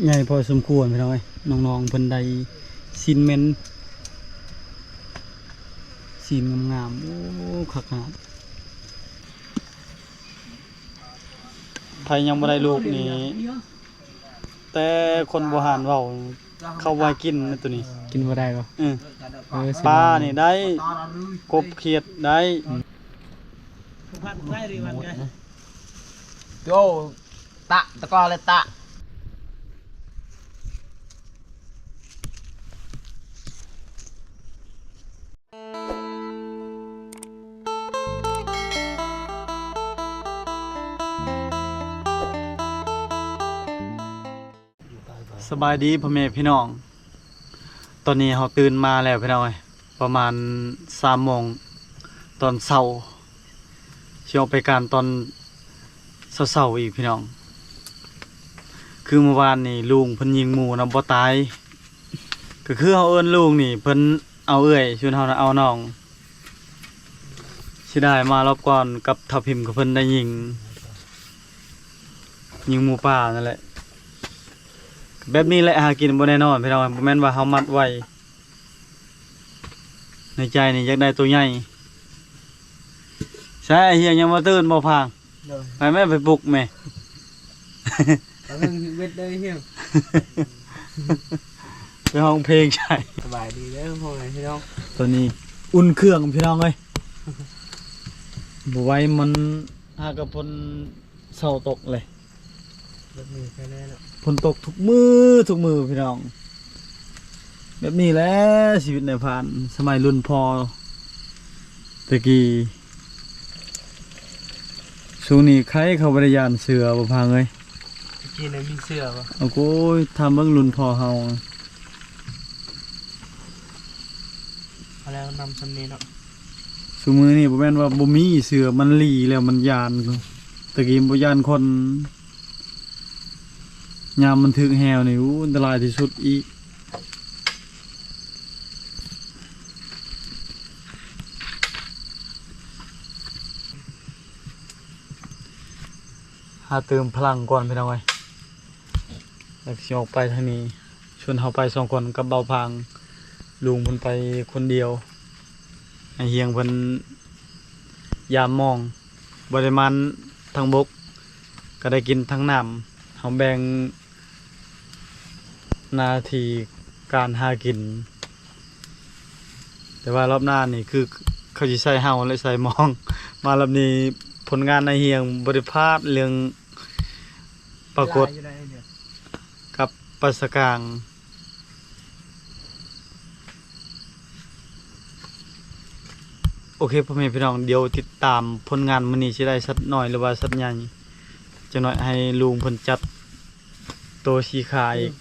ໃຫຍ່ພໍສົມຄວນພີ່ນ້ອງເອີຍ. ນ້ອງໆເພິ່ນໄດ້ຊີ້ນເໝັນ ຊີ້ນງາມໆ. ໂອ້ ຄັກຂະໜາດ. ໃຜຍັງບໍ່ໄດ້ລູກນີ້ ແຕ່ຄົນບູຮານເວົ້າ ເຂົາບໍ່ໃຫ້ກິນນະໂຕນີ້. ກິນບໍ່ໄດ້ບໍ່? ເອີ ເອີ ປານີ້ໄດ້ ກົບຂຽດໄດ້. ໂຕ ຕະ ຕະກອເລຕະ. ສະບາຍດີພໍ່ແມ່ພີ່ນ້ອງ. ຕອນນີ້ເຮົາຕື່ນມາແລ້ວພີ່ນ້ອງເອີຍ ປະມານສາມໂມງຕອນເຊົ້າ. ຊິອອກໄປການຕອນເຊົ້າໆອີກພີ່ນ້ອງ. ຄືມື້ວານນີ້ລຸງເພິ່ນຍິງໝູນຳບໍ່ຕາຍ. ກໍຄືເຮົາເອີ້ນລຸງນີ້ ເພິ່ນເອົາເອື້ອຍ ສ່ວນເຮົານະເອົານ້ອງ. ເສຍດາຍມາລອບກ່ອນກັບທ້າວພິມ ກໍເພິ່ນໄດ້ຍິງ ຍິງໝູປ່ານັ້ນແຫຼະ. ແບບນີ້ແຫຼະຫາກິນບໍ່ແນ່ນອນພີ່ນ້ອງ ບໍ່ແມ່ນວ່າເຮົາມັດໄວ້. ໃນໃຈນີ້ຢາກໄດ້ໂຕໃຫຍ່. ໃຊ່ ອ້າຍຮຽງຍັງບໍ່ຕື່ນບໍ່ພາງ? ໂດຍ ໄປແມ່ ໄປປຸກແມ່. ເອົາເບິ່ງເວັດເດີຮຽງ ໄປຮ້ອງເພງໃສ່. ສະບາຍດີເດີພໍ່ແມ່ພີ່ນ້ອງ. ຕອນນີ້ອຸ່ນເຄື່ອງພີ່ນ້ອງເອີຍ. ບໍ່ໄຫວ ມັນຫາກະຝົນ ເຊົາຕົກເລີຍ. ແບບນີ້ແທ້ໆເນາະ ຝົນຕົກທຸກມື້ ທຸກມື້ພີ່ນ້ອງ. ແບບນີ້ແຫຼະຊີວິດນາຍພານ ສະໄໝລຸ້ນພໍ່ແຕ່ກີ້. ຊ່ວງນີ້ໃຄເຂົາບໍ່ໄດ້ຢ້ານເສືອບໍ່ພາງເອີຍ. ແຕ່ກີ້ນະມີເສືອບໍ່? ໂອ້ໂກຍ ຖາມເບິ່ງລຸ້ນພໍ່ເຮົາ. ເອົາແລ້ວນຳຊ່ຳນີ້ເນາະ. ຊຸມື້ນີ້ບໍ່ແມ່ນວ່າບໍ່ມີເສືອ ມັນຫຼີ່ແລ້ວມັນຢ້ານ. ແຕ່ກີ້ບໍ່ຢ້ານຄົນ ຍາມມັນຖືກແຮ້ວນີ້ ໂອ້ ອັນຕະລາຍທີ່ສຸດອີກ. ຫາຕື່ມພະລັງກ່ອນພີ່ນ້ອງເອີຍ. ແລ້ວຊິອອກໄປທາງນີ້ ຊວນເຮົາໄປສອງຄົນກັບເບົາພາງ. ລຸງເພິ່ນໄປຄົນດຽວ ອ້າຍຮຽງເພິ່ນຍາມມອງ ບໍ່ໄດ້ມານທາງບົກ ກໍໄດ້ກິນທາງນ້ຳ. ເຮົາແບ່ງໜ້າທີ່ການຫາກິນ ແຕ່ວ່າລອບໜ້ານີ້ຄືເຂົາຊິໃສ່ເຮົາ ແລະ ໃສ່ມອງ. ມາລອບນີ້ຜົນງານອ້າຍຮຽງບໍ່ໄດ້ພາດເລື່ອງ ປາກົດ ຫຼາຍຢູ່ໃດ໋ ກັບປາສະກາງ. ໂອເຄ ພໍ່ແມ່ພີ່ນ້ອງ ດຽວຕິດຕາມຜົນງານມື້ນີ້ ຊິໄດ້ສັດນ້ອຍ ຫຼືວ່າສັດໃຫຍ່. ຈັກໜ້ອຍໃຫ້ລຸງເພິ່ນຈັດໂຕສີຂາອີກ.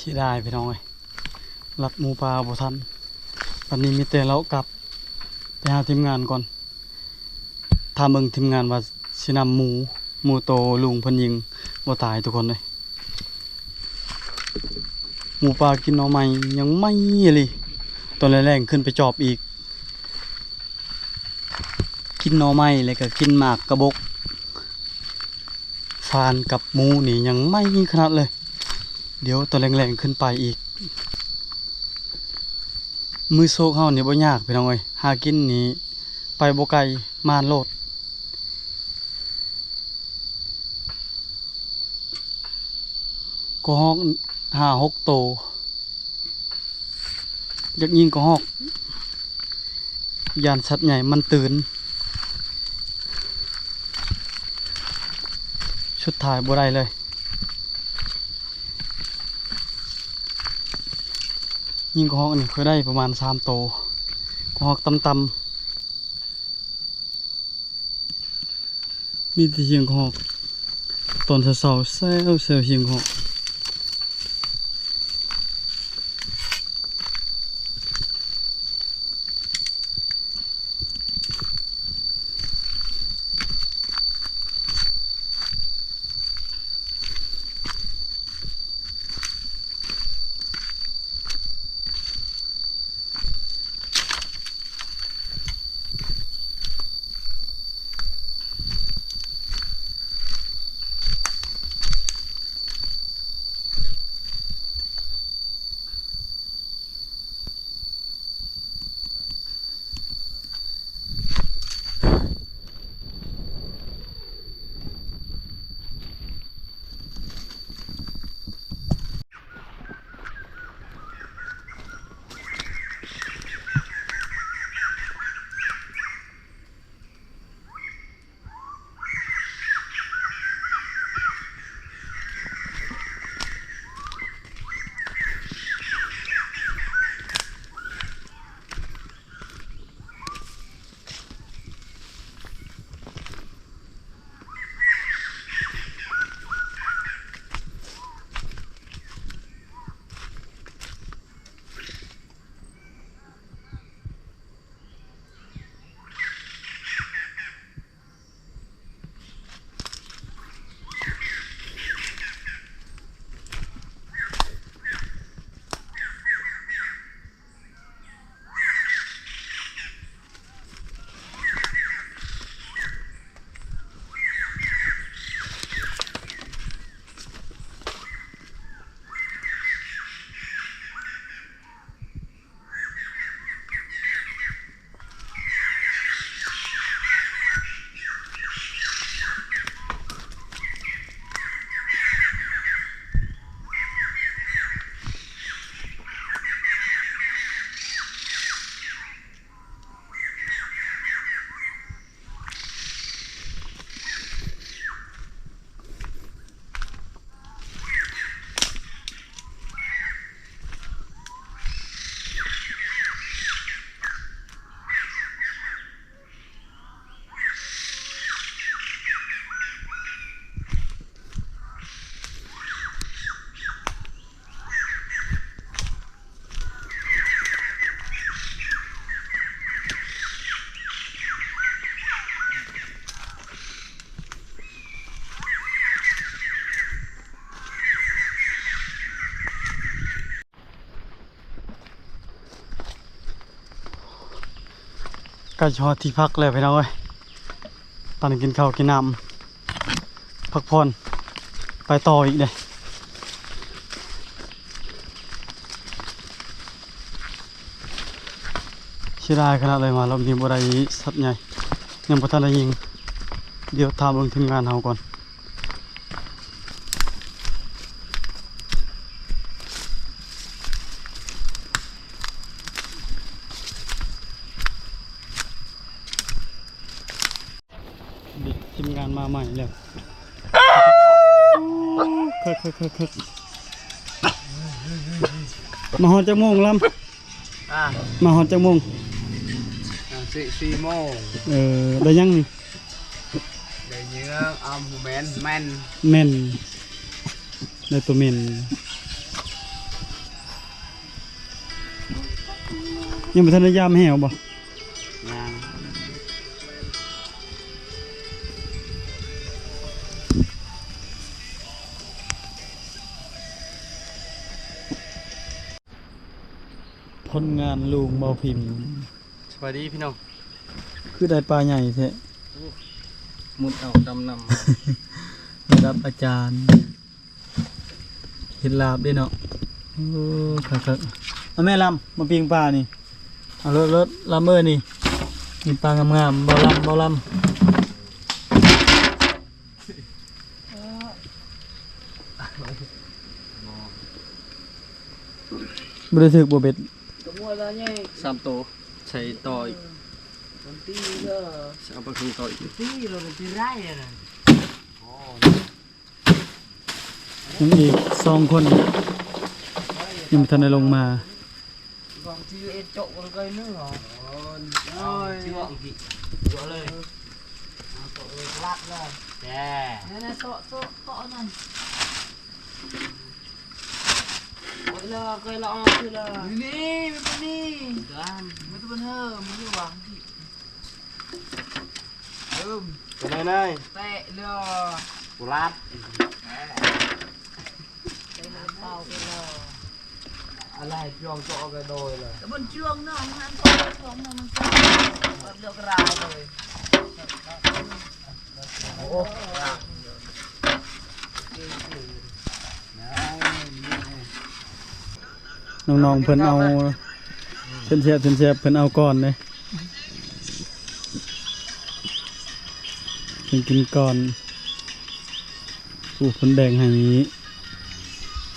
ເສຍດາຍພີ່ນ້ອງເອີຍ ລັດໝູປ່າບໍ່ທັນ. ບັດນີ້ມີແຕ່ເລາະກັບໄປຫາທີມງານກ່ອນ ຖ້າເບິ່ງທີມງານວ່າຊິນຳໝູ ໝູໂຕລຸງເພິ່ນຍິງບໍ່ຕາຍທຸກຄົນເອີຍ. ໝູປ່າກິນໜໍ່ໄມ້ຍັງໃໝ່ອີ່ຫຼີ ຕອນແລງໆຂຶ້ນໄປຈອບອີກ ກິນໜໍ່ໄມ້ແລ້ວກໍກິນໝາກກະບົກ. ຟານກັບໝູນີ້ຍັງໃໝ່ຂະໜາດເລີຍ ດຽວຕອນແລງໆຂຶ້ນໄປອີກ. ມື້ໂຊກເຮົານີ້ບໍ່ຍາກພີ່ນ້ອງເອີຍ ຫາກິນນີ້ໄປບໍ່ໄກ ມາໂລດ. ກະຮອກຫ້າຫົກໂຕ ຢາກຍິງກະຮອກ ຢ້ານສັດໃຫຍ່ມັນຕື່ນ ສຸດທ້າຍບໍ່ໄດ້ເລີຍ. ຍິງກະຮອກນີ້ເຄີຍໄດ້ປະມານສາມໂຕ ກະຮອກຕ່ຳໆ. ມີແຕ່ສຽງຮອກ ຕອນເຊົ້າໆ ແຊວໆ ສຽງຮອກ. ໃກ້ຈະຮອດທີ່ພັກແລ້ວພີ່ນ້ອງເອີຍ ປັນກິນເຂົ້າກິນນ້ຳ ພັກຜ່ອນ ໄປຕໍ່ອີກເດ້. ເສຍດາຍຂະໜາດເລີຍ ມາລອບນີ້ບໍ່ໄດ້ສັດໃຫຍ່ ຍັງບໍ່ທັນໄດ້ຍິງ. ດຽວຖ້າເບິ່ງທີມງານເຮົາກ່ອນ. ນີ້ທີມງານມາໃໝ່ແລ້ວ. ຄັກໆໆໆ ມາຮອດຈັກໂມງລຳ? ອ່າ ມາຮອດຈັກໂມງ? ອ່າ ສີ່ ສີ່ໂມງ. ເອີ ໄດ້ຫຍັງນີ້? ໄດ້ເຫຍື່ອ ອຳ ແມ່ນ ແມ່ນ ແມ່ນ ໄດ້ໂຕແມ່ນ. ຍັງບໍ່ທັນໄດ້ຢາມແຫ້ວບໍ່? ຍັງ. ຜົນງານລຸງເບົາພິມ. ສະບາຍດີພີ່ນ້ອງ. ຄືໄດ້ປາໃຫຍ່ແທ້. ໂອ້ ມຸດເອົາດຳນຳ. ລະດັບອາຈານ. ເຮັດລາບເດ້ເນາະ. ໂອ້ ຄັກໆ. ເອົາແມ່ລຳ ມາປີ້ງປານີ້. ເອົາໂລດ ໂລດ ລຳເອີຍນີ້. ມີປາງາມໆ. ເບົາລຳ ເບົາລຳ. ບໍ່ໄດ້ຖືກບໍ່ເບັດ? ສາມໂຕ ໃສ່ຕໍ່ອີກ. ເອົາປາຄຶງຕໍ່ອີກ. ຍັງອີກສອງຄົນ ຍັງບໍ່ທັນໄດ້ລົງມາ. Cái này này. Tệ lừa. Của lát. Tệ lừa tao cái lừa. Anh này chuông cho cái đôi là. Cái bên chuông nó, anh ăn con chuông nó, nó cho. Bắt được cái rào rồi. Ủa. ນ້ອງໆ ເພິ່ນເອົາ ເພິ່ນແຊບ ເພິ່ນແຊບ ເພິ່ນເອົາກ່ອນເດ້ ເພິ່ນກິນກ່ອນ. ໂອ້ ເພິ່ນແບ່ງໃຫ້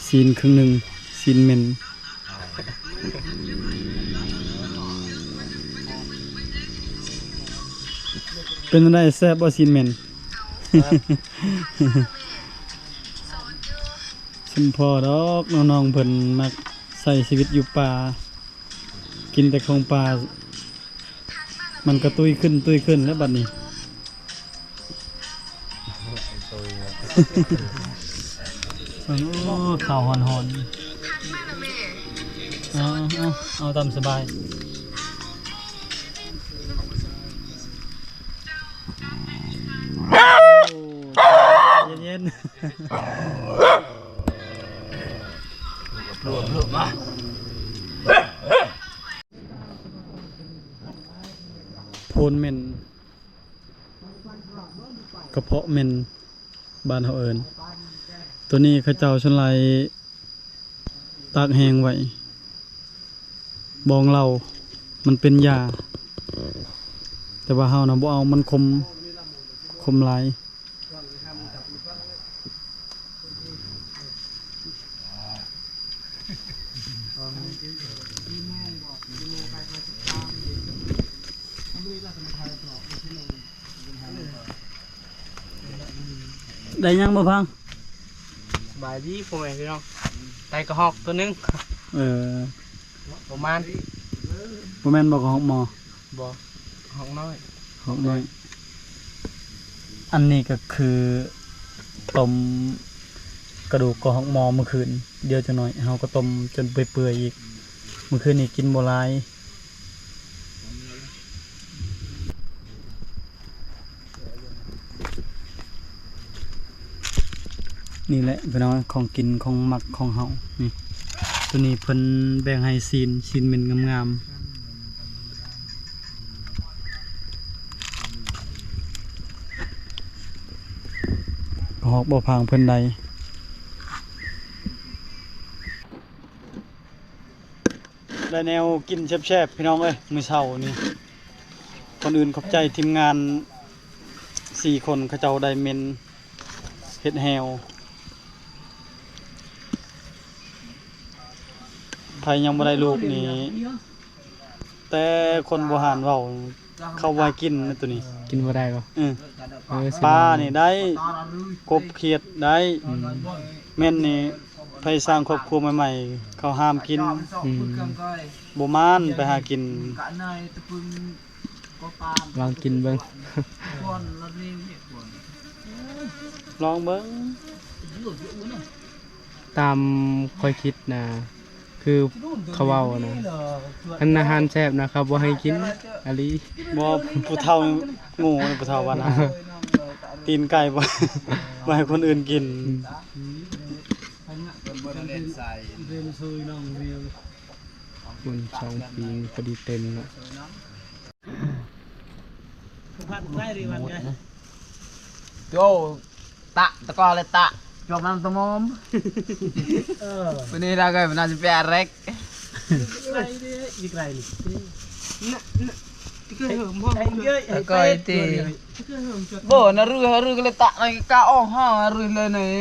ຊີ້ນເຄິ່ງໜຶ່ງ ຊີ້ນເໝັນ. ເປັນຈັ່ງໃດ ແຊບບໍ່ ຊີ້ນເໝັນ? ສົມພໍດອກ ນ້ອງໆ ເພິ່ນມັກໃຊ້ຊີວິດຢູ່ປ່າ ກິນແຕ່ຂອງປ່າ ມັນກະຕຸ້ຍຂຶ້ນ ຕຸ້ຍຂຶ້ນແລ້ວບັດນີ້. ໂອ້ ເຂົ້າຮ້ອນໆ ເອົາ ເອົາ ເອົາຕາມສະບາຍ. ໂອ້ ເຢັນໆ. ໂພນເໝັນ ກະເພາະເໝັນ ບ້ານເຮົາເອີ້ນ. ໂຕນີ້ເຂົາເຈົ້າສ່ວນຫຼາຍຕາກແຫ້ງໄວ້ ບອງເຫຼົ້າ ມັນເປັນຢາ ແຕ່ວ່າເຮົານະບໍ່ເອົາ ມັນຂົມ ຂົມຫຼາຍ. ໄດ້ຫຍັງບໍ່ພັງ? ສະບາຍດີພໍ່ແມ່ພີ່ນ້ອງ. ໄດ້ກະຮອກໂຕໜຶ່ງ. ເອີ ປະມານ ບໍ່ແມ່ນບໍ່ກະຮອກໝໍ? ບໍ່ ຮອກນ້ອຍ ຮອກນ້ອຍ. ອັນນີ້ກະຄືຕົ້ມກະດູກກະຮອກໝໍມື້ຄືນ. ດຽວຈັກໜ້ອຍເຮົາກະຕົ້ມຈົນເປື່ອຍໆອີກ. ມື້ຄືນນີ້ກິນບໍ່ຫຼາຍ. ນີ້ແຫຼະພີ່ນ້ອງ ຂອງກິນຂອງມັກຂອງເຮົານີ້. ໂຕນີ້ເພິ່ນແບ່ງໃຫ້ຊີ້ນ ຊີ້ນເໝັນງາມໆ. ກະຮອກບໍ່ພັງເພິ່ນໄດ້ ໄດ້ແນວກິນແຊບໆ ພີ່ນ້ອງເອີຍ ມື້ເຊົ້ານີ້. ກ່ອນອື່ນຂອບໃຈທີມງານສີ່ຄົນ ເຂົາເຈົ້າໄດ້ເໝັນເຮັດແຫ້ວ. ໃຜຍັງບໍ່ໄດ້ລູກນີ້ ແຕ່ຄົນບູຮານເວົ້າ ເຂົາບໍ່ໃຫ້ກິນນະໂຕນີ້ ກິນບໍ່ໄດ້ບໍ່? ເອີ ເອີ ປານີ້ໄດ້ ກົບຂຽດໄດ້. ອືມ ແມ່ນນີ້ ໃຜສ້າງຄອບຄົວໃໝ່ໆ ເຂົາຫ້າມກິນ. ອືມ ບໍ່ໝານໄປຫາກິນ. ລອງກິນເບິ່ງ ລອງເບິ່ງ. ຕາມຂ້ອຍຄິດນະ ຄືເຂົາເວົ້ານະ ຄັນອາຫານແຊບນະ ເຂົາບໍ່ໃຫ້ກິນອີ່ຫຼີ. ບໍ່ ຜູ້ເຖົ້າໂງ່ ຜູ້ເຖົ້າວ່ານະ ຕີນໄກ່ບໍ່ ບໍ່ໃຫ້ຄົນອື່ນກິນ. ອືມ ມັນສອງປີພໍດີເຕັມເນາະ. ໂອ້ ຕະ ຕະກອລເລີຍຕະ ຈວບນ້ຳຕະໝອມ. ເອີ ມື້ນີ້ລາວກໍໜ້າຊິໄປອາເລັກ ໄກເດ້ ອີກໄກນີ້ ນະ ນະ ຕະກອຍຕິ ບໍ່ ນະ ລື ນະ ລື ກໍເລີຍຕະ ນະ ກະອອກຫາ ນະ ລື ເລີຍນີ້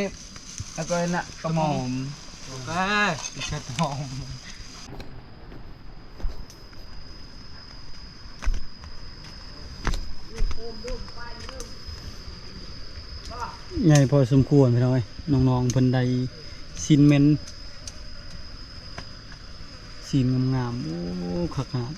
ຕະກອຍນະ ຕະໝອມ ໂອເຄ ຕະໝອມ. ໃຫຍ່ພໍສົມຄວນພີ່ນ້ອງເອີຍ. ນ້ອງໆເພິ່ນໄດ້ຊີ້ນເໝັນ ຊີ້ນງາມໆ. ໂອ້ ຄັກຂະໜາດ.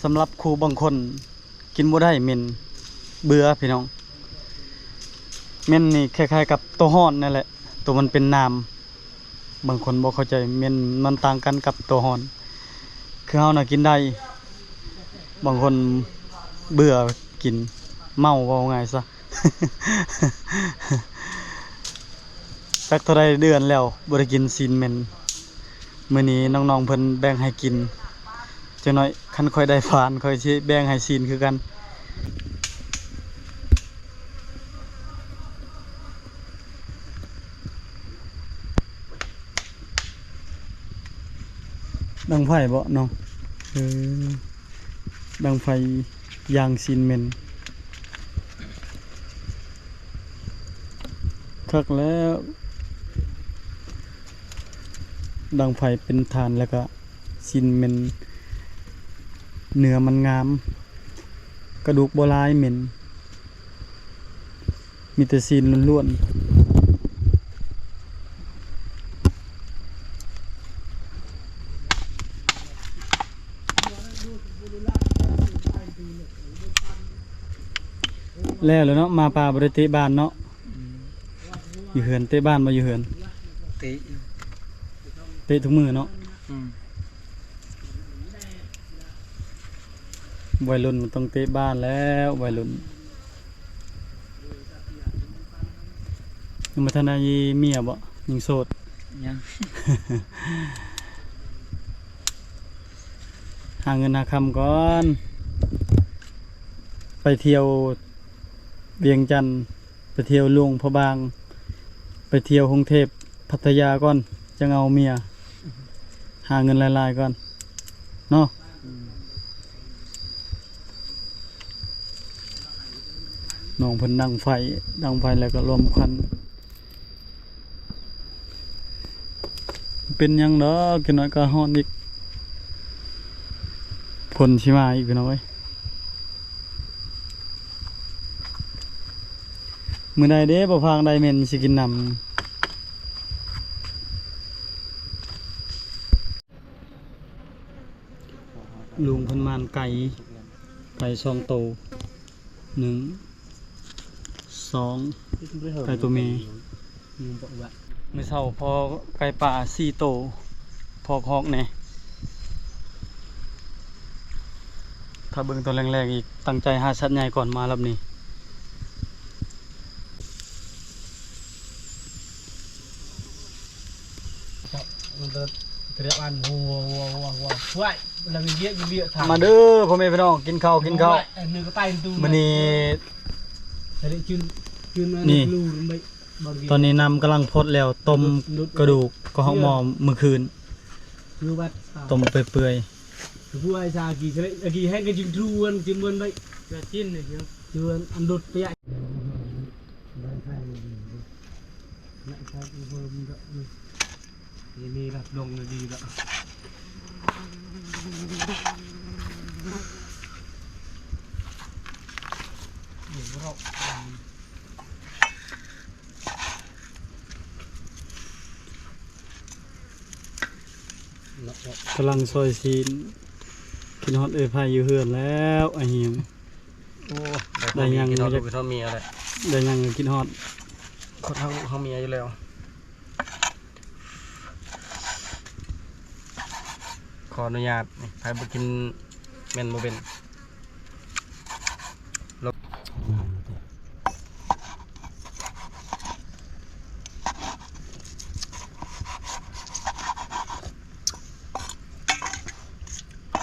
ສຳລັບຜູ້ບາງຄົນ ກິນບໍ່ໄດ້ ເໝັນ ເບື່ອພີ່ນ້ອງ. ເໝັນນີ້ຄ້າຍໆກັບໂຕຮ້ອນນັ້ນແຫຼະ ໂຕມັນເປັນນ້ຳ. ບາງຄົນບໍ່ເຂົ້າໃຈ ເໝັນມັນຕ່າງກັນກັບໂຕຮ້ອນ. ຄືເຮົານະກິນໄດ້ ບາງຄົນເບື່ອກິນ ເມົາ ເວົ້າງ່າຍຊະ. ຈັກເທົ່າໃດເດືອນແລ້ວບໍ່ໄດ້ກິນຊີ້ນເໝັນ. ມື້ນີ້ນ້ອງໆເພິ່ນແບ່ງໃຫ້ກິນ. ຈັກໜ້ອຍຄັນຂ້ອຍໄດ້ຟານ ຂ້ອຍຊິແບ່ງໃຫ້ຊີ້ນຄືກັນ. ດັງໄຟເບາະນ້ອງ? ເອີ ດັງໄຟ ຢ່າງຊີ້ນເໝັນ ຄັກແລ້ວ. ດັງໄຟເປັນຖ່ານ ແລ້ວກະຊີ້ນເໝັນ ເນື້ອມັນງາມ ກະດູກບໍ່ຫຼາຍ ເໝັນ ມີແຕ່ຊີ້ນລ້ວນໆ. ແລ້ວແຫຼະເນາະ ມາປ່າບໍ່ໄດ້ເຕະບານເນາະ. ອືມ ຢູ່ເຮືອນເຕະບານບໍ່? ຢູ່ເຮືອນ ເຕະຢູ່ ເຕະທຸກມື້ເນາະ. ອືມ ໄວລຸ້ນມັນຕ້ອງເຕະບານແລ້ວ ໄວລຸ້ນ. ຍັງບໍ່ທັນໄດ້ເມຍບໍ່? ຍັງໂສດ. ຍັງ ຫາເງິນຫາຄຳກ່ອນ. ໄປທ່ຽວວຽງຈັນ ໄປທ່ຽວຫຼວງພະບາງ ໄປທ່ຽວກຸງເທບ ພັດທະຍາກ່ອນ ຈັ່ງເອົາເມຍ. ຫາເງິນຫຼາຍໆກ່ອນເນາະ. ອືມ ນ້ອງເພິ່ນດັງໄຟ ດັງໄຟແລ້ວກໍລວມຄວັນ. ເປັນຫຍັງດອກ ຈັກໜ້ອຍກໍຮ້ອນອີກ ຝົນຊິມາອີກ ພີ່ນ້ອງເອີຍ. ມື້ໃດເດ້ ບໍ່ພາງໄດ້ເໝັນຊິກິນນຳ. ລຸງເພິ່ນໝານໄກ່ໄປສອງໂຕ ໜຶ່ງ ສອງ ໄກ່ໂຕແມ່. ມື້ເຊົ້າພໍ້ໄກ່ປ່າສີ່ໂຕ ພໍ້ຮອກແດ່. ຖ້າເບິ່ງຕອນແລງໆອີກ ຕັ້ງໃຈຫາສັດໃຫຍ່ກ່ອນມາລອບນີ້. ມາເດີພໍ່ແມ່ພີ່ນ້ອງ ກິນເຂົ້າ ກິນເຂົ້າ. ມື້ນີ້ ນີ້ ຕອນນີ້ນ້ຳກຳລັງພົດແລ້ວ ຕົ້ມກະດູກກະຮອກໝໍ້ມື້ຄືນ ຕົ້ມເປື່ອຍໆ. ນີ້ ນີ້ລັດລົງດີລະ. ກຳລັງຊອຍຊີ້ນ ຄິດຮອດເອື້ອຍໄພຢູ່ເຮືອນແລ້ວ ອາຫິວ. ໂອ້ ໄປ ໄດ້ຫຍັງ ຄິດຮອດລູກ ຄິດຮອດເມຍແຫຼະ ໄດ້ຫຍັງຄິດຮອດ ຄິດຮອດລູກເຮົາເມຍຢູ່ແລ້ວ. ຂໍອະນຸຍາດ ໃຜບໍ່ກິນແມ່ນບໍ່ເປັນ.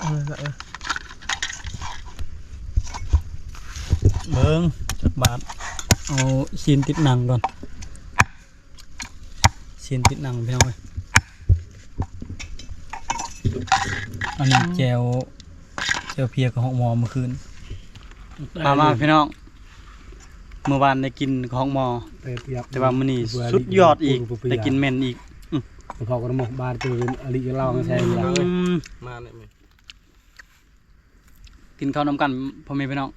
ເອີ ເອີ ເບິ່ງຈັກບາດ ເອົາຊີ້ນຕິດໜັງກ່ອນ. ຊີ້ນຕິດໜັງ ພີ່ນ້ອງເອີຍ. ອັນນີ້ແຈ່ວ ແຈ່ວເພຍກະຮອກໝໍ້ມື້ຄືນ. ມາ ມາພີ່ນ້ອງ ມື້ວານໄດ້ກິນກະຮອກໝໍ້ ແຕ່ວ່າມື້ນີ້ສຸດຍອດອີກ ໄດ້ກິນແມ່ນອີກ. ອື ພໍກັນໝົດບາດເຈີອາລີລາວແຊງ ອືມ ມາແລ້ວ. ກິນເຂົ້ານຳກັນພໍ່ແມ່ພີ່ນ້ອງ.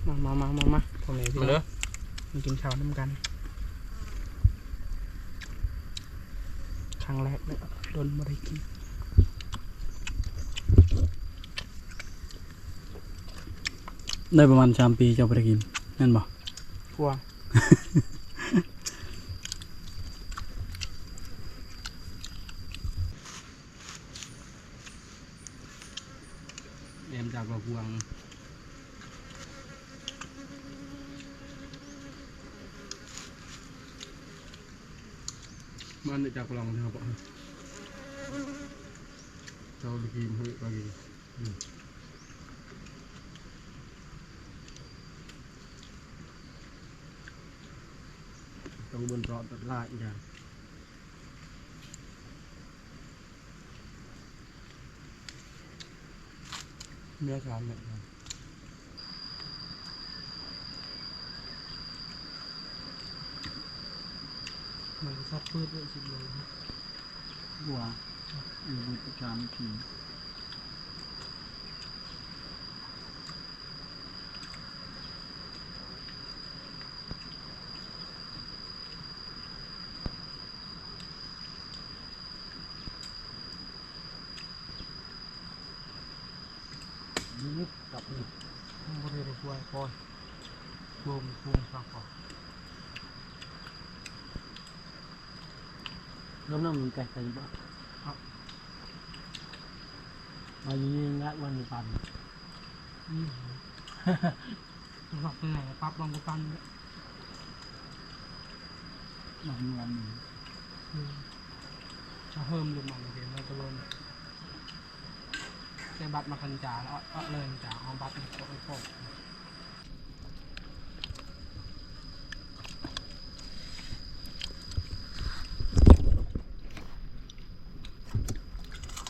ມາ ມາ ມາ ມາ ມາ ພໍ່ແມ່ພີ່ນ້ອງ ມາເດີ ມາກິນເຂົ້ານຳກັນ ຄັ້ງແລກເລີຍ ດົນບໍ່ໄດ້ກິນ. ໄດ້ປະມານສາມປີເຈົ້າບໍ່ໄດ້ກິນ ແມ່ນບໍ່? ກວ່າ ແອມຈາກລະຫວ່າງ ມັນຈາກລະຫວ່າງທີ່ເຮົາເກາະ ເຈົ້າໄປກິນເຮີ ໄປກິນ. ອືມ ຕ້ອງເບິ່ງເຈາະຕັດລາກອີກຢ່າງ ເມຍສາມແມັດ ມັນສັດປືດເລີຍ ສິບໂລ. ບົວ ເອີ ບຸດປະຈຳທີ ບໍ່ໄດ້ໄປຊ່ວຍ ປ່ອຍ ລວມ ລວມ ຊັກ ເລີ່ມນຳໄກໄປບໍ່? ມາຢູ່ນີ້ງາຍວັນປັນ ອືມ ປັບລົງກັບປັນ ມັນ ອືມ ຈະເພີ່ມລົງມາເດ ມັນຈະລົງ ແຕ່ບັດມາຄັນຈາ ເອົາເລີຍຈາ ເອົາບັດ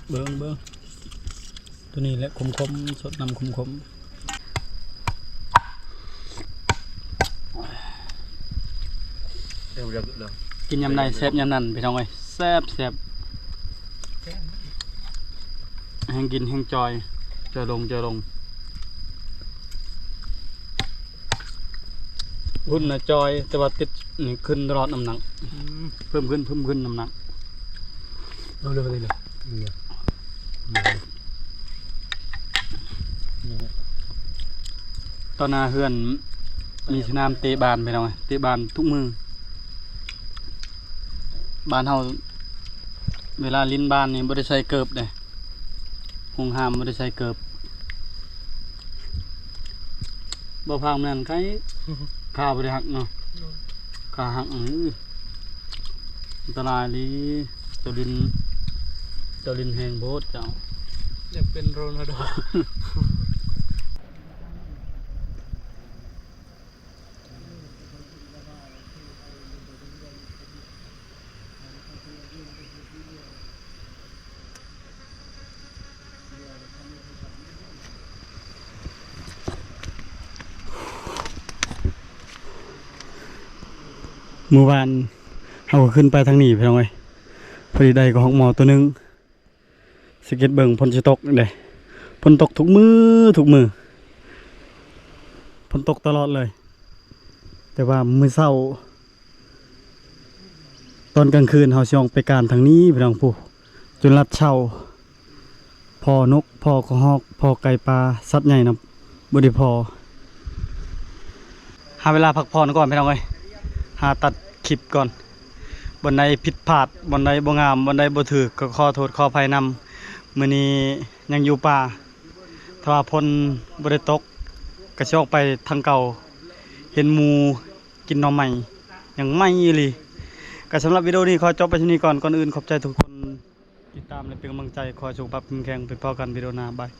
ເບິ່ງ ເບິ່ງ ໂຕນີ້ແຫຼະ ຂົມໆ ສົດນ້ຳຂົມໆ. ກິນຍາມໃດແຊບຍາມນັ້ນ ພີ່ນ້ອງເອີຍ ແຊບໆ ແຮງກິນແຮງຈ່ອຍ ຈ່ອຍລົງ ຈ່ອຍລົງ. ຫຸ່ນນະຈ່ອຍ ແຕ່ວ່າຕິດນີ້ຂຶ້ນຕະຫຼອດນ້ຳໜັກ ອືມ ເພີ່ມຂຶ້ນ ເພີ່ມຂຶ້ນນ້ຳໜັກ. ເອົາເລີຍ ເອົາເລີຍ ຕອນໜ້າເຮືອນມີສະໜາມເຕະບານ ພີ່ນ້ອງເອີຍ ເຕະບານທຸກມື້. ບ້ານເຮົາເວລາຫຼິ້ນບານນີ້ບໍ່ໄດ້ໃສ່ເກີບເດ້ ໂຮງຮ່າມບໍ່ໄດ້ໃສ່ເກີບ. ບໍ່ພາກແມ່ນໄຄ ຂາບໍ່ໄດ້ຫັກເນາະ ຂາຫັກ ເອີ ອັນຕະລາຍອີ່ຫຼີ. ເຈົ້າຫຼິ້ນ ເຈົ້າຫຼິ້ນແຮງໂພດເຈົ້າ ຢາກເປັນໂຣນັນໂດ. ມື້ວານເຮົາກໍຂຶ້ນໄປທາງນີ້ ພີ່ນ້ອງເອີຍ ພໍດີໄດ້ກະຮອກໝໍ້ໂຕໜຶ່ງ. ສັງເກດເບິ່ງ ຝົນຊິຕົກເດ້ ຝົນຕົກທຸກມື້ ທຸກມື້ ຝົນຕົກຕະຫຼອດເລີຍ. ແຕ່ວ່າມື້ເຊົ້າ ຕອນກາງຄືນເຮົາຊິອອກໄປການທາງນີ້ພີ່ນ້ອງ ຜູ້ຈົນລັດເຊົ້າ ພໍນົກ ພໍກະຮອກ ພໍໄກ່ປ່າ ສັດໃຫຍ່ນຳ ບໍ່ໄດ້ພໍ. ຫາເວລາພັກຜ່ອນກ່ອນພີ່ນ້ອງເອີຍ ຫາຕັດຄລິບກ່ອນ. ບ່ອນໃດຜິດພາດ ບ່ອນໃດບໍ່ງາມ ບ່ອນໃດບໍ່ຖືກ ກໍຂໍໂທດຂໍອະໄພນຳ. ມື້ນີ້ຍັງຢູ່ປ່າ ຖ້າວ່າຝົນບໍ່ໄດ້ຕົກ ກໍຊິອອກໄປທາງເກົ່າ. ເຫັນໝູ່ກິນໜໍ່ໄມ້ ຍັງໃໝ່ອີ່ຫຼີ. ກໍສຳລັບວິດີໂອນີ້ຂໍຈົບໄປສ່ຳນີ້ກ່ອນ. ກ່ອນອື່ນຂອບໃຈທຸກຄົນ ຕິດຕາມ ແລະ ເປັນກຳລັງໃຈ. ຂໍໃຫ້ສຸຂະພາບເຂັ້ມແຂງ. ໄປພໍ້ກັນວິດີໂອໜ້າ. ບາຍ.